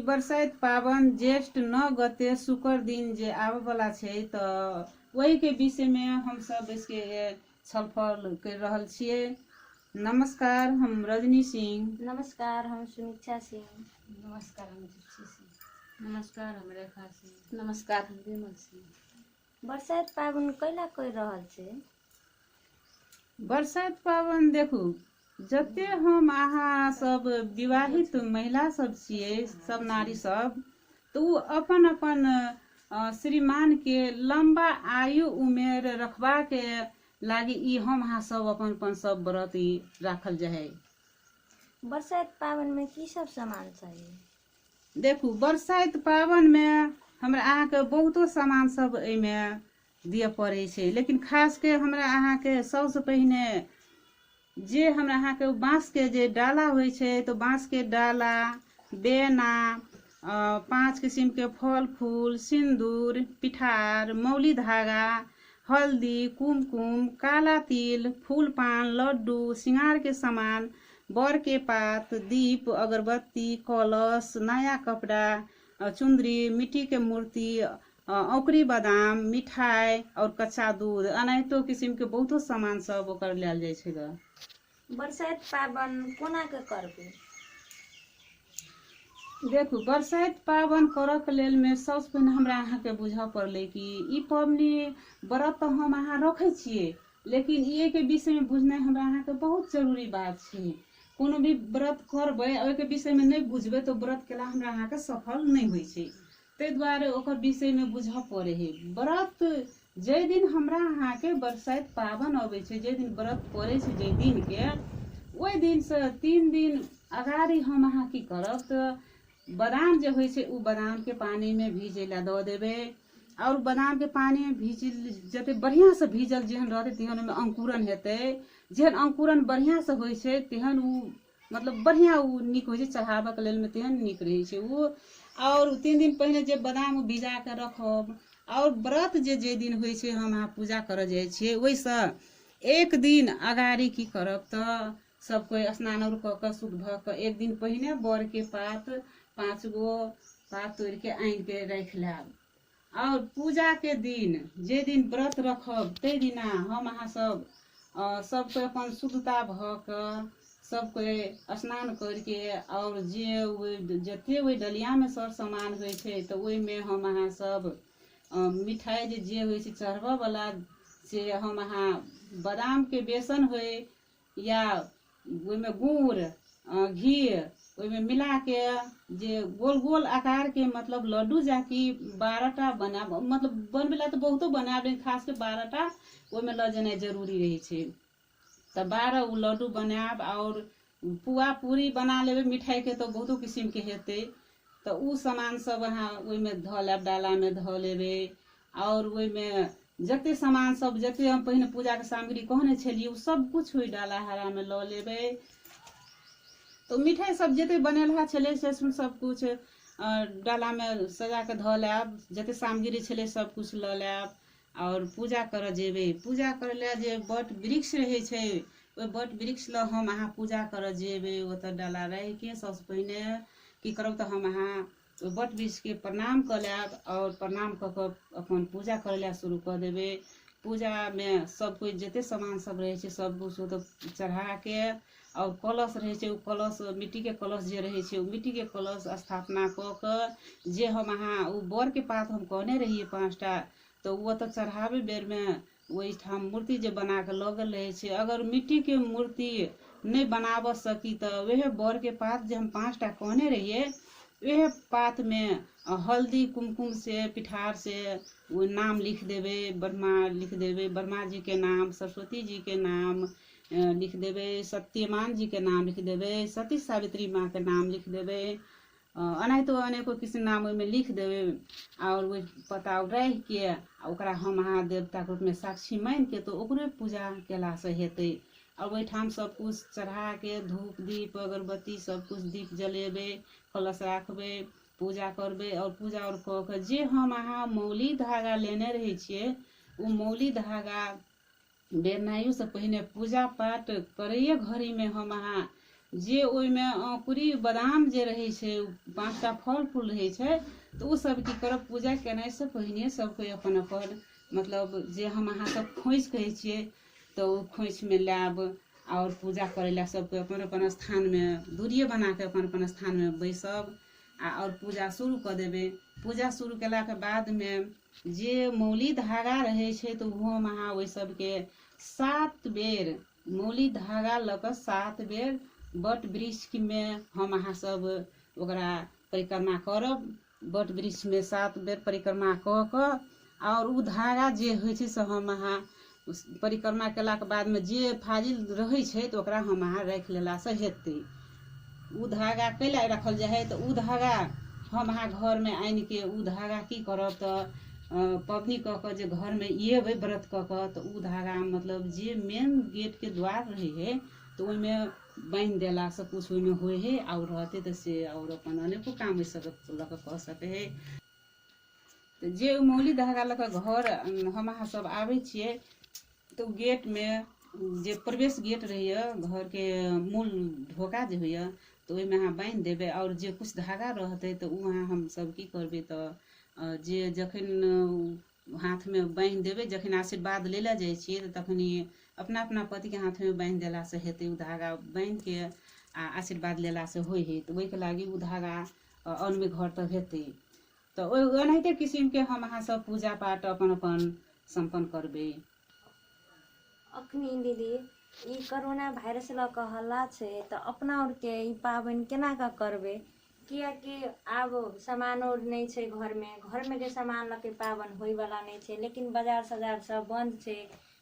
बरसाइत पाबनि ज्येष्ठ 9 गते शुक्र दिन जे आबयवला छै तऽ ओहिके विषयमे हमसभ बैसके छलफल करि रहल छियै। नमस्कार, हम रजनी सिंह। नमस्कार, हम समीक्षा सिंह। नमस्कार, हम दीप्ति सिंह। नमस्कार, हम रेखा सिंह। नमस्कार, हम विमल सिंह। बरसाइत पाबनि कैला करि रहल छै? बरसाइत पाबनि देखू, जते हम अहाँ सब विवाहित महिला सब छियै, सब नारी सब, तऽ ओ अपन अपन श्रीमान के लम्बा आयु उमेर रखबाके लागी ई हम अहाँ सब अपन अपन सब व्रत ई राखल जाइ है। बरसाइत पाबनिमे की सब सामान चाही? देखू, बरसाइत पाबनिमे हमरा अहाँके बहुतो सामान सब एहिमे दिअ पड़ै छै, लेकिन खासके हमरा अहाँके सबसँ पहिने जे हमरा अहाँके बाँसके जे डाला होइ छै, तऽ बाँसके डाला, बेना, 5 किसिमके फल फूल, सिन्दूर पिठार, मौली धागा, हल्दी, कुमकुम, काला तिल, फूल पान, लड्डू, सिंगारके सामान, बरके पात, दीप, अगरबत्ती, कलश, नयाँ कपड़ा, चुन्दरी, मिट्टीके मूर्ति, औकरी बादाम, मिठाई और कच्चा दूध, एनाहितो किसिमके बहुतो सामान सब ओकर लायल जाइ छै ग। बरसाइत पाबनि कोना के करबै? देखू, बरसाइत पाबनि करऽके लेल मे सबसँ पहिने हमरा अहाँके बुझऽ पड़लै कि ई पाबनि व्रत तऽ हम अहाँ रखै छियै, लेकिन ई एहिके विषयमे बुझनाइ हमरा अहाँके बहुत जरूरी बात छै। कोनो भी व्रत करबै आ ओहिके विषयमे नहि बुझबै तऽ व्रत केला हमरा अहाँके सफल नहि होइ छै। ताहि दुआरे ओकर विषयमे बुझऽ पड़ै हइ। व्रत जाहि दिन हमरा अहाँके बरसाइत पाबनि अबै छै, जाहि दिन व्रत पड़ै छै, जाहि दिनके ओहि दिनसँ 3 दिन अगाडि हम अहाँ की करब तऽ बादाम जे होइ छै ओ बादामके पानिमे भिजै लए दऽ देबै। आओर बादामके पानिमे भीज जते बढ़िआँसँ भीजल जेहन रहतै तेहन ओहिमे अंकुरन हेतै। जेहन अंकुरन बढ़िआँसँ होइ छै तेहन ओ मतलब बढ़िआँ ओ नीक होइ छै, चढ़ाबऽके लेल मे तेहन नीक रहै छै ओ। आओर 3 दिन पहिने जे बादाम ओ भिजा कऽ रखब। आओर व्रत जे जाहि दिन होइ छै, हम अहाँ पूजा करऽ जाइ छियै, ओहिसँ 1 दिन अगाडि की करब तऽ सब कोइ स्नान आओर कऽ कऽ शुद्ध भऽ कऽ 1 दिन पहिने बरके पात 5 गो पात तोड़िके आनिके राखि लेब। आओर पूजाके दिन जे दिन व्रत रखब ताहि दिना हम अहाँ सब सब कोइ अपन शुद्धता भऽ कऽ सब कोइ स्नान करिके आओर जे ओहि जते ओहि डलियामे सर सामान होइ छै तऽ ओहिमे हम अहाँ सब मिठाइ जे जे होइ छै चढ़बऽवला, से हम अहाँ बादामके बेसन होइ या ओहिमे गुड़ घी ओहिमे मिलाके जे गोल गोल आकारके मतलब लड्डू जाकि 12टा बनायब, मतलब बनबै लए तऽ बहुतो बनायब, लेकिन खास कऽ 12टा ओहिमे लऽ जेनाइ जरूरी रहै छै। तऽ 12 ओ लड्डू बनायब आओर पुआ पूरी बना लेबै। मिठाइके तऽ बहुतो किसिमके हेतै, तऽ ओ सामान सब अहाँ ओहिमे धऽ लेब, डालामे धऽ लेबै। आओर ओहिमे जते सामान सब जते हम पहिने पूजाके सामग्री कहने छलियै ओ सब कुछ ओहि डाला हरामे लऽ लेबै। तऽ मिठाइ सब जते बनेलहा छलै से सब कुछ डालामे सजा कऽ धऽ लेब, जते सामग्री छलै सब कुछ लऽ लेब आओर पूजा करऽ जेबै। पूजा करै लए जे बट वृक्ष रहै छै ओहि बट वृक्ष लग हम अहाँ पूजा करऽ जेबै। ओतऽ डाला राखिके सबसँ पहिने की करब तऽ हम अहाँ ओहि बट वृक्षके प्रणाम कऽ लेब आओर प्रणाम कऽ कऽ अपन पूजा करै लए शुरू कऽ देबै। पूजामे सब कोइ जते सामान सब रहै छै सब कुछ ओतऽ चढ़ाके आओर कलश रहै छै, ओ कलश मिट्टीके कलश जे रहै छै ओ मिट्टीके कलश स्थापना कऽ कऽ जे हम अहाँ ओ बरके पात हम कहने रहियै 5टा, तऽ ओ ओतऽ चढ़ाबै बेरमे ओहिठाम मूर्ति जे बना कऽ लऽ गेल रहै छै, अगर मिट्टीके मूर्ति नहि बनाबऽ सकी तऽ वएह बरके पात जे हम 5टा कहने रहियै वएह पातमे हल्दी कुमकुम से पिठार से ओ नाम लिख देबै, ब्रह्मा लिख देबै, ब्रह्मा जीके नाम, सरस्वती जीके नाम लिख देबै, सत्यमान जीके नाम लिख देबै, सती सावित्री माँके नाम लिख देबै, एनाहितो अनेको किसिम नाम ओहिमे लिख देबै। आओर ओहि पता राखिके आ ओकरा हम अहाँ देवताके रूपमे साक्षी मानिके तऽ ओकरे पूजा केलासँ हेतै। आओर ओहिठाम सब कुछ चढ़ाके धूप दीप अगरबत्ती सब कुछ दीप जलेबै, कलश राखबै, पूजा करबै। आओर पूजा आओर कऽ कऽ जे हम अहाँ मौली धागा लेने रहै छियै ओ मौली धागा बेरनाइयोसँ पहिने पूजा पाठ करैए घड़ीमे हम अहाँ जे ओहिमे अँकुरी बादाम जे रहै छै, 5टा फल फूल रहै छै, तऽ ओ सब की करब, पूजा केनाइसँ पहिने सब कोइ अपन अपन मतलब जे हम अहाँ सब खोँइछ कहै छियै तऽ ओ खोँइछमे लायब आओर पूजा करै लए सब कोइ अपन अपन स्थानमे दूरिये बनाके अपन अपन स्थानमे बैसब आ आओर पूजा शुरू कऽ देबै। पूजा शुरू केलाके बादमे जे मौली धागा रहै छै तऽ ओहो हम अहाँ ओहि सबके 7 बेर मौली धागा लऽ कऽ 7 बेर बट वृक्षमे हम अहाँ सब ओकरा परिक्रमा करब। बट वृक्षमे 7 बेर परिक्रमा कऽ कऽ आओर ओ धागा जे होइ छै से हम अहाँ परिक्रमा केलाके बादमे जे फाजिल रहै छै तऽ ओकरा हम अहाँ राखि लेलासँ हेतै। ओ धागा कैला राखल जाइ हइ तऽ ओ धागा हम अहाँ घरमे आनिके ओ धागा की करब तऽ पबनी कऽ कऽ जे घरमे एबै व्रत कऽ कऽ तऽ ओ धागा मतलब जे मेन गेटके द्वार रहै हइ तऽ ओहिमे बान्हि देलासँ किछु ओहिमे होइ हइ आओर रहतै तऽ से आओर अपन अनेको काम ओहि सबके लऽ कऽ कऽ सकै हइ। तऽ जे ओ मौली धागा लऽ कऽ घर हम अहाँ सब आबै छियै तऽ ओ गेटमे जे प्रवेश गेट रहैए, घरके मूल ढोका जे होइए तऽ ओहिमे अहाँ बान्हि देबै। आओर जे किछु धागा रहतै तऽ ओ अहाँ हमसब की करबै तऽ जे जखन हाथमे बान्हि देबै, जखन आशीर्वाद लै लए जाइ छियै तऽ तखनी अपना अपना पतिके हाथमे बान्हि देलासँ हेतै। ओ धागा बान्हिके आ आशीर्वाद लेलासँ होइ हइ तऽ ओहिके लागि ओ धागा अनबै घर तऽ हेतै। तऽ ओहि ओनाहिते किसिमके हम अहाँ सब पूजा पाठ अपन अपन सम्पन्न करबै। अखनी दीदी ई कोरोना वायरस लऽ कऽ हल्ला छै तऽ अपना आरके ई पाबनि केना कऽ करबै, कियाकि आब सामान और नहि छै घरमे, घरमे के सामान लऽ के पाबनि होइवला नहि छै, लेकिन बाजार सजार सब बन्द छै।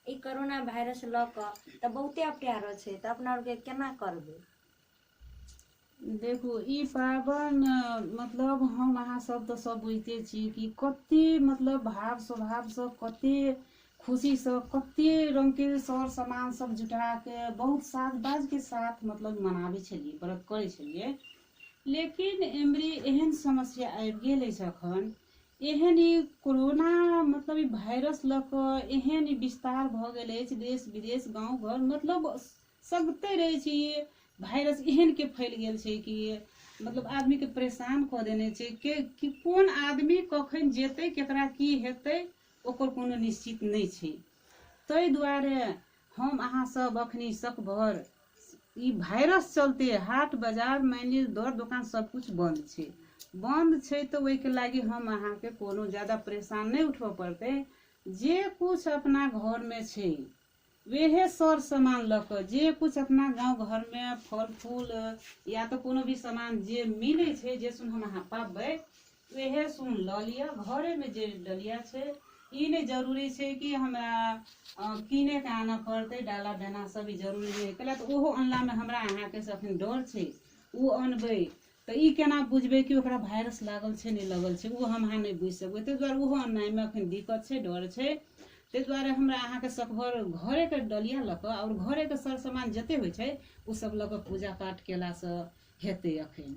ई कोरोना वायरस लऽ कऽ तऽ बहुते अप्यारो छै, तऽ अपना आरके केना करबै? देखू ई पाबनि मतलब हम अहाँ सब तऽ सब बुझिते छी कि कते मतलब भाव स्वभावसँ कते खुशीसँ कते रङ्गके सर सामान सब जुटाके बहुत साज बाजके साथ मतलब मनाबै छलियै, व्रत करै छलियै। लेकिन एमरी एहन समस्या आबि गेल अछि अखन, एहन ई कोरोना मतलब ई वायरस लऽ कऽ एहन ई विस्तार भऽ गेल अछि, देश विदेश गाँव घर मतलब सगते रहै छै। ई वायरस एहन के फैल गेल छै कि मतलब आदमीके परेशान कऽ देने छै के कि कोन आदमी कखन जेतै, केकरा की हेतै ओकर कोनो निश्चित नहि छै। ताहि दुआरे हम अहाँ सब अखनी सकभर ई वायरस चलते हाट बाजार मानि लिअ दर दोकान सब कुछ बन्द छै, बन्द छै तऽ ओहिके लागि हम अहाँके कोनो ज्यादा परेशान नहि उठबऽ पड़तै। जे कुछ अपना घरमे छै वएह सर सामान लऽ कऽ जे कुछ अपना गाँव घरमे फल फूल या तऽ कोनो भी सामान जे मिलै छै जे सुन हम अहाँ पाबै वएह सुन लऽ लिअ। घरेमे जे डलिया छै ई नहि जरूरी छै कि हमरा कीनेके आनऽ पड़तै, डाला बेना सब ई जरूरी नहि। कैला तऽ ओहो अनलामे हमरा अहाँके से अखन डर छै। ओ अनबै तऽ ई केना बुझबै कि ओकरा वायरस लागल छै नहि लागल छै, ओ हम अहाँ नहि बुझि सकबै। ताहि दुआरे ओहो अननाइमे अखन दिक्कत छै, डर छै। ताहि दुआरे हमरा अहाँके सकभर घरेके डलिया लऽ कऽ आओर घरेके सर सामान जते होइ छै ओ सब लऽ कऽ पूजा पाठ केलासँ हेतै। अखन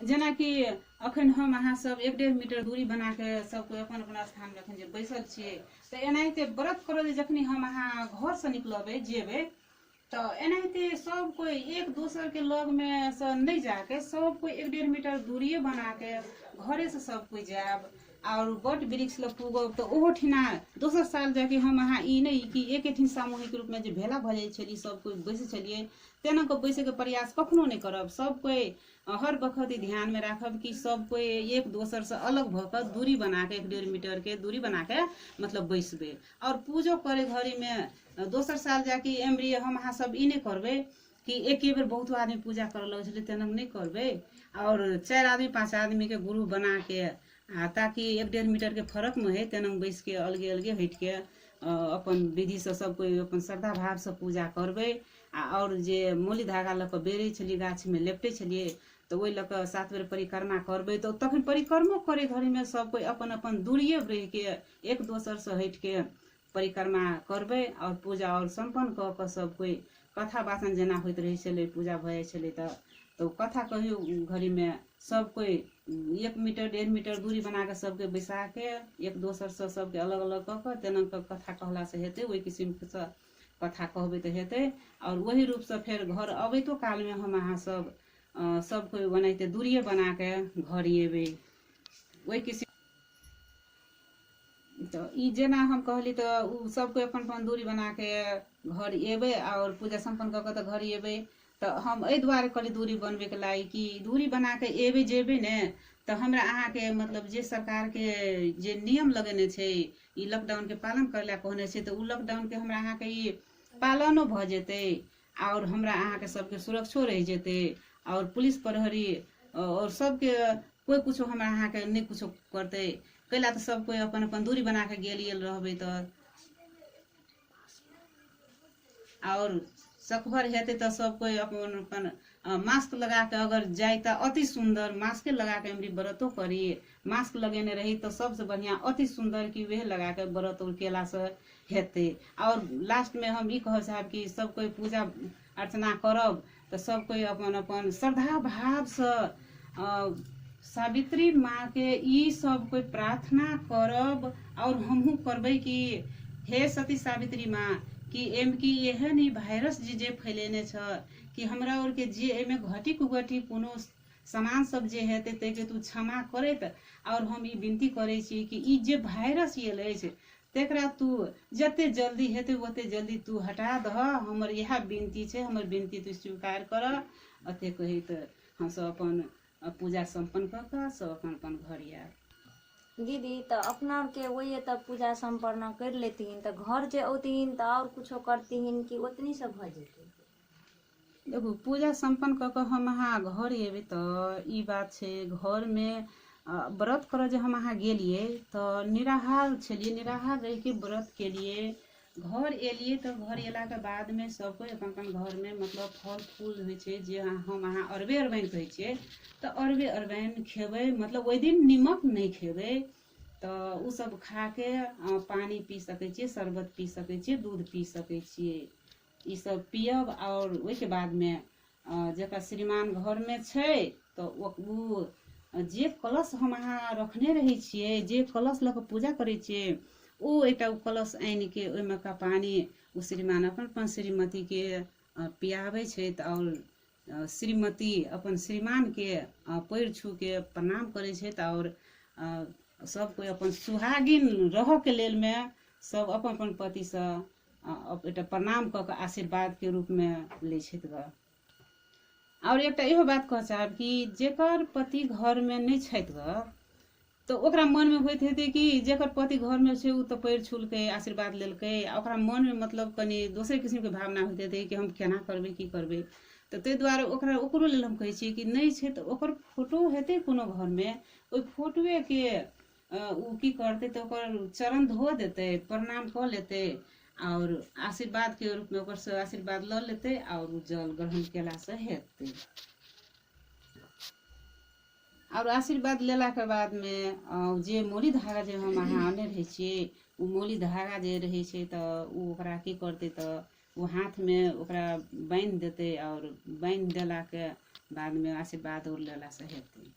जेनाकि अखन हम अहाँ सब 1-1.5 मीटर दूरी बनाके सब कोइ अपन अपन स्थानमे अखन जे बैसल छियै तऽ एनाहिते व्रत करऽ जे जखनी हम अहाँ घरसँ निकलबै जेबै तऽ एनाहिते सब कोइ एक दोसरके लगमे सँ नहि जाके सब कोइ 1-1.5 मीटर दूरिये बनाके घरेसँ सब कोइ जायब आओर बट वृक्ष लग पुगब तऽ ओहो ठिना दोसर साल जाके हम अहाँ ई नहि कि एकेठिन सामूहिक रूपमे जे भेला भऽ जाइ छलियै सब कोइ बैसै छलियै तेना कऽ बैसैके प्रयास कखनो नहि करब। सब कोइ हर बखत ई ध्यानमे राखब कि सब कोइ एक दोसरसँ अलग भऽ कऽ दूरी बनाके 1-1.5 मीटरके दूरी बनाके मतलब बैसबै। आओर पूजो करे घड़ीमे दोसर साल जाके एमरी हम अहाँ सब ई नहि करबै कि एके बेर बहुतो आदमी पूजा करऽ लगै छलै तेना नहि करबै। आओर 4 आदमी 5 आदमीके ग्रुप बनाके आ ताकि 1-1.5 मीटरके फरकमे हइ तेना बैसके अलगे अलगे हटिके अपन विधिसँ सब कोइ अपन श्रद्धा भावसँ पूजा करबै। आ आओर जे मौली धागा लऽ कऽ बेरै छलियै गाछमे लेपटै छलियै तऽ ओहि लऽ कऽ 7 बेर परिक्रमा करबै तऽ तखन परिक्रमो करे घड़ीमे सब कोइ अपन अपन दूरिये रहिके एक दोसरसँ हटिके परिक्रमा करबै आओर पूजा आओर सम्पन्न कऽ कऽ सब कोइ कथा वाचन जेना होइत रहै छलै पूजा भऽ जाइ छलै तऽ ओ कथा कहियो घड़ीमे सब कोइ 1 मीटर 1.5 मीटर दूरी बनाके सबके बैसाके एक दोसरसँ सबके अलग अलग कऽ कऽ तेना कऽ कथा कहलासँ हेतै। ओहि किसिमसँ कथा कहबै तऽ हेतै। आओर ओही रूपसँ फेर घर अबैतो कालमे हम अहाँ सब सब कोइ ओनाहिते दूरिए बनाके घर एबै। ओहि किसिम तऽ ई जेना हम कहली तऽ ओ सब कोइ अपन अपन दूरी बनाके घर एबै आओर पूजा सम्पन्न कऽ कऽ तऽ घर एबै। तऽ हम एहि दुआरे कहली दूरी बनबैके लागि कि दूरी बनाके एबै जेबै ने तऽ हमरा अहाँके मतलब जे सरकारके जे नियम लगेने छै ई लॉकडाउनके पालन करै लए कहने छै, तऽ ओ लॉकडाउनके हमरा अहाँके ई पालनो भऽ जेतै आओर हमरा अहाँके सबके सुरक्षो रहि जेतै आओर पुलिस प्रहरी आओर सबके कोइ कुछो हमरा अहाँके नहि कुछो करतै। कैला तऽ सब कोइ अपन अपन दूरी बना के गेल गेल रहबै तऽ आओर सकभर हेतै तऽ सब कोइ अपन अपन मास्क लगा के अगर जाय तऽ अति सुन्दर मास्के लगा के एमरी व्रतो करी। मास्क लगेने रही तऽ सबसँ बढ़िआँ अति सुन्दर कि वएह लगा के व्रत केलासँ हेतै। आओर लास्टमे हम ई कहऽ चाहब कि सब कोइ पूजा अर्चना करब तऽ सब कोइ अपन अपन श्रद्धा भावसँ सावित्री माँ के ई सब कोइ प्रार्थना करब और हमहूँ करबै कि हे सती सावित्री माँ कि एम कि एहन ई वायरस जे जे फैलेने छ कि हमरा और के जे एहिमे घटी कुघटी कोनो सामान सब जे हेतै ताहिके तू क्षमा करैत और हम ई विनती करै छी कि ई जे वायरस आयल अछि तकरा तू जते जल्दी हेतै ओते जल्दी तू हटा दह। हमर इएह विनती छै, हमर विनती तू स्वीकार कर। एते कहैत हमसब अपन पूजा सम्पन्न कऽ कऽ सब अपन अपन घर आयब। दीदी तऽ अपना आरके ओहि तऽ पूजा सम्पन्न करि लेतिन तऽ घर जे औतिन तऽ आओर कुछो करतिन कि ओतनी से भऽ जेतै? देखू, पूजा सम्पन्न कऽ कऽ हम अहाँ घर एबै तऽ ई बात छै घरमे व्रत करऽ जे हम अहाँ गेलियै तऽ निराहार छलियै, निराहार रहिके व्रत केलियै। घर एलियै तऽ घर एलाके बादमे सब कोइ अपन अपन घरमे मतलब फल फूल होइ छै जे हम अहाँ अरबे अरबाइन कहै छियै तऽ अरबे अरबाइन खेबै, मतलब ओहि दिन निमक नहि खेबै। तऽ ओ सब खाके पानि पी सकै छियै, शरबत पी सकै छियै, दूध पी सकै छियै, ई सब पियब। आओर ओहिके बादमे जकर श्रीमान घरमे छै तऽ ओ जे कलश हम अहाँ रखने रहै छियै, जे कलश लऽ कऽ पूजा करै छियै, ओ एकटा ओ कलश आनिके ओहिमे का पानि ओ श्रीमान अपन अपन श्रीमतीके पियाबै छथि आओर श्रीमती अपन श्रीमानके पैर छूके प्रणाम करै छथि आओर सब कोइ अपन सुहागिन रहऽके लेल मे सब अपन अपन पतिसँ एकटा प्रणाम कऽ कऽ आशीर्वादके रूपमे लै छथि गऽ। आओर एकटा इहो बात कहऽ चाहब कि जेकर पति घरमे नहि छथि गऽ तऽ ओकरा मनमे होइत हेतै कि जेकर पति घरमे छै ओ तऽ पैर छुलकै आशीर्वाद लेलकै आ ओकरा मनमे मतलब कनि दोसरे किसिमके भावना होइत हेतै कि हम केना करबै की करबै। तऽ ताहि दुआरे ओकरा ओकरो लेल हम कहै छियै कि नहि छै तऽ ओकर फोटो हेतै कोनो घरमे, ओहि फोटोएके ओ की करतै तऽ ओकर चरण धो देतै, प्रणाम कऽ लेतै आओर आशीर्वादके रूपमे ओकरसँ आशीर्वाद लऽ लेतै आओर ओ जल ग्रहण केलासँ हेतै। आओर आशीर्वाद लेलाके बादमे जे मोली धागा जे हम अहाँ आनने रहै छियै ओ मोली धागा जे रहै छै तऽ ओ ओकरा की करतै तऽ ओ हाथमे ओकरा बान्हि देतै आओर बान्हि देलाके बादमे आशीर्वाद आओर लेलासँ हेतै।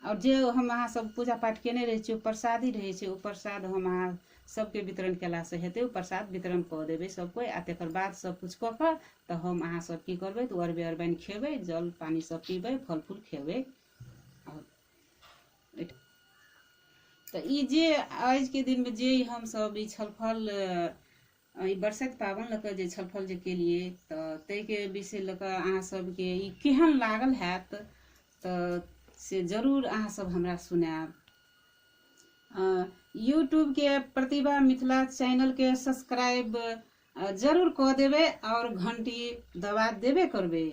आओर जे हम अहाँ सब पूजा पाठ केने रहै छियै ओ प्रसादी रहै छै, ओ प्रसाद हम अहाँ सबके वितरण केलासँ हेतै। ओ प्रसाद वितरण कऽ देबै सब कोइ आ तकर बाद सब कुछ कऽ कऽ तऽ हम अहाँ सब की करबै तऽ अरबे अरबाइन खेबै, जल पानि सब पीबै, फल फूल खेबै। आओर तऽ ई जे आजके दिनमे जे हमसब ई छलफल ई बरसाइत पाबनि लऽ कऽ जे छलफल जे केलियै तऽ ताहिके विषय लऽ कऽ अहाँ सबके ई केहन लागल हैत तऽ से जरूर अहाँ सब हमरा सुनायब। यूट्यूबके प्रतिभा मिथिला चैनलके सब्सक्राइब जरूर कऽ देबै आओर घंटी दबा देबे करबै।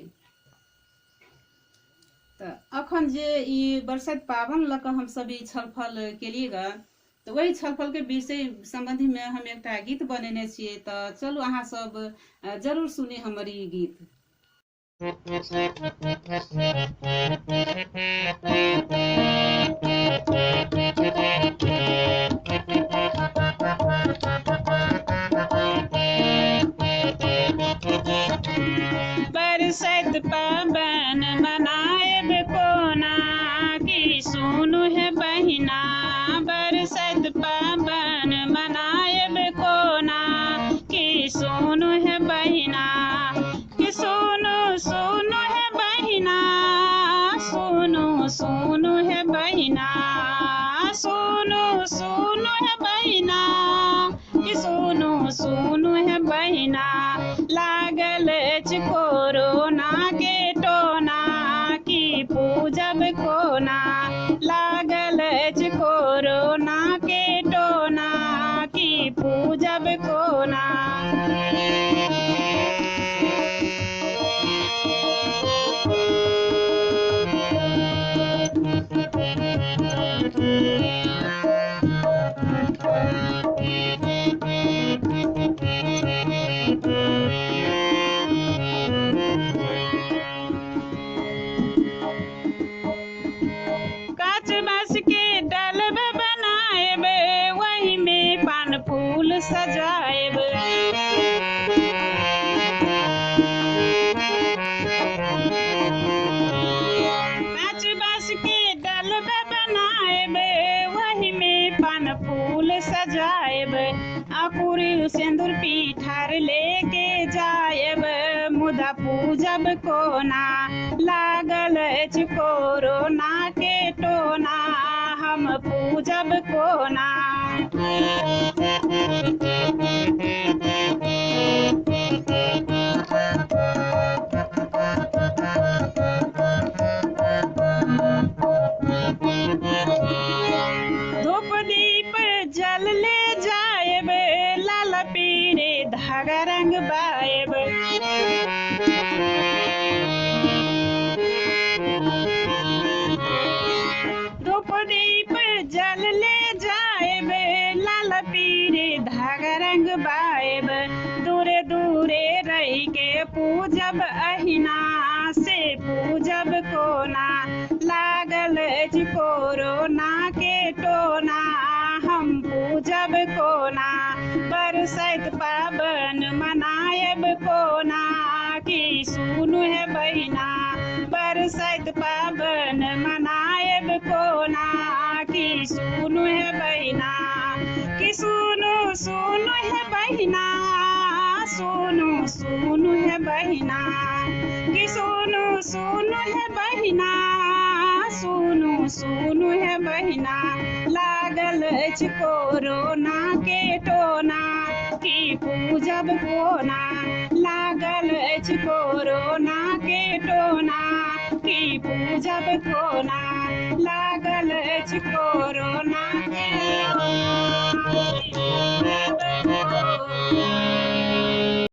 तऽ अखन जे ई बरसाइत पाबनि लऽ कऽ हमसब ई छलफल केलियै गऽ तऽ ओहि छलफलके विषय सम्बन्धीमे हम एकटा गीत बनेने छियै तऽ चलू अहाँ सब जरूर सुनी हमर ई गीत। बरसाइत पाबनि मनाएब कोना कि सुनू हे बहिना, बरसाइत पाबनि मनाएब कोना कि सुनु सुनु हे बहिना, सुनु सुनु हे बहिना, कि सुनु सुनु हे बहिना, लागल अछि कोरोना के टोना, की पूजब कोना, लागल अछि कोरोना के टोना, की पूजब कोना। काच बाँस के डलब बनाएब, वही में पान फूल सजाएब। काच बाँस के डलब बनाएब, वही में पान फूल सजाएब। अकुरी सिंदूर पीठार लेके जाएब, मुदा पूजब कोना, लागल अछि कोरोना के टोना, हम पूजब कोना। धूप दीप जल ले जाएब, लाल पीरे धागा रंग बाएब। धूप दीप जल ले जाएब, लाल पीरे धागा रंग बाएब। दूरे दूरे रही के पूजब अहिना, से पूजब कोना, लागल अछि कोरोना के टोना, हम पूजब कोना। बरसैत पाबन मनायब कोना, की सुनु हे बहिना, बरसैत पाबन मनायब कोना, की सुनु हे बहिना, की सुनु सुनु हे बहिना, सुनु सुनु हे बहिना, की सुनु सुनु हे बहिना, सुनु सुनु हे बहिना, लागल अछि कोरोना के टोना, की पूजब कोना, लागल अछि कोरोना के टोना, की पूजब कोना, लागल अछि कोरोना के टोना।